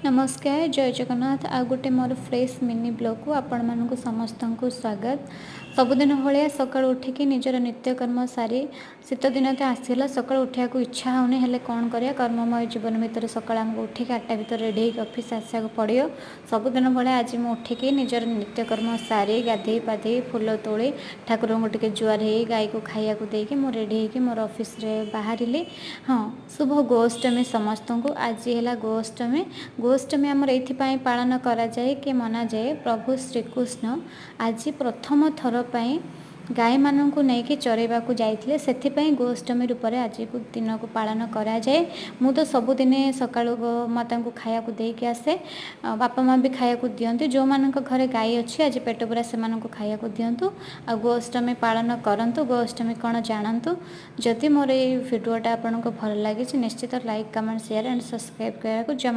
ନମସ୍କାର, ଜୟ ଜଗନ୍ନାଥ। ଆଉ ଗୋଟେ ମୋର ଫ୍ରେଶ୍ ମିନି ବ୍ଲଗ୍କୁ ଆପଣମାନଙ୍କୁ ସମସ୍ତଙ୍କୁ ସ୍ୱାଗତ। ସବୁଦିନ ଭଳିଆ ସକାଳୁ ଉଠିକି ନିଜର ନିତ୍ୟକର୍ମ ସାରି, ଶୀତ ଦିନ ତ ଆସିଲା, ସକାଳୁ ଉଠିବାକୁ ଇଚ୍ଛା ହେଉନି। ହେଲେ କ'ଣ କରିବା? କର୍ମମୟ ଜୀବନ ଭିତରେ ସକାଳୁ ଆମକୁ ଉଠିକି 8ଟା ଭିତରେ ରେଡ଼ି ହେଇକି ଅଫିସ୍ ଆସିବାକୁ ପଡ଼ିବ। ସବୁଦିନ ଭଳିଆ ଆଜି ମୁଁ ଉଠିକି ନିଜର ନିତ୍ୟକର୍ମ ସାରି, ଗାଧେଇ ପାଧେଇ, ଫୁଲ ତୋଳି, ଠାକୁରଙ୍କୁ ଟିକେ ଜୁହାର ହେଇ, ଗାଈକୁ ଖାଇବାକୁ ଦେଇକି ମୁଁ ରେଡ଼ି ହେଇକି ମୋର ଅଫିସରେ ବାହାରିଲି। ହଁ, ଶୁଭ ଗୋଅଷ୍ଟମୀ ସମସ୍ତଙ୍କୁ। ଆଜି ହେଲା ଗୋଅଷ୍ଟମୀ। ଗୋଅଷ୍ଟମୀ ଆମର ଏଇଥିପାଇଁ ପାଳନ କରାଯାଏ କି ମନାଯାଏ, ପ୍ରଭୁ ଶ୍ରୀକୃଷ୍ଣ ଆଜି ପ୍ରଥମ ଥର ପାଇଁ ଗାଈମାନଙ୍କୁ ନେଇକି ଚରାଇବାକୁ ଯାଇଥିଲେ। ସେଥିପାଇଁ ଗୋଅଷ୍ଟମୀ ରୂପରେ ଆଜିକୁ ଦିନକୁ ପାଳନ କରାଯାଏ। ମୁଁ ତ ସବୁଦିନେ ସକାଳୁ ଗୋମାତାଙ୍କୁ ଖାଇବାକୁ ଦେଇକି ଆସେ। ବାପା ମା' ବି ଖାଇବାକୁ ଦିଅନ୍ତି। ଯେଉଁମାନଙ୍କ ଘରେ ଗାଈ ଅଛି, ଆଜି ପେଟ ପୂରା ସେମାନଙ୍କୁ ଖାଇବାକୁ ଦିଅନ୍ତୁ ଆଉ ଗୋଅଷ୍ଟମୀ ପାଳନ କରନ୍ତୁ, ଗୋଅଷ୍ଟମୀ କ'ଣ ଜାଣନ୍ତୁ। ଯଦି ମୋର ଏଇ ଭିଡ଼ିଓଟା ଆପଣଙ୍କୁ ଭଲ ଲାଗିଛି, ନିଶ୍ଚିତ like, comment, share and subscribe କରିବାକୁ ଜମା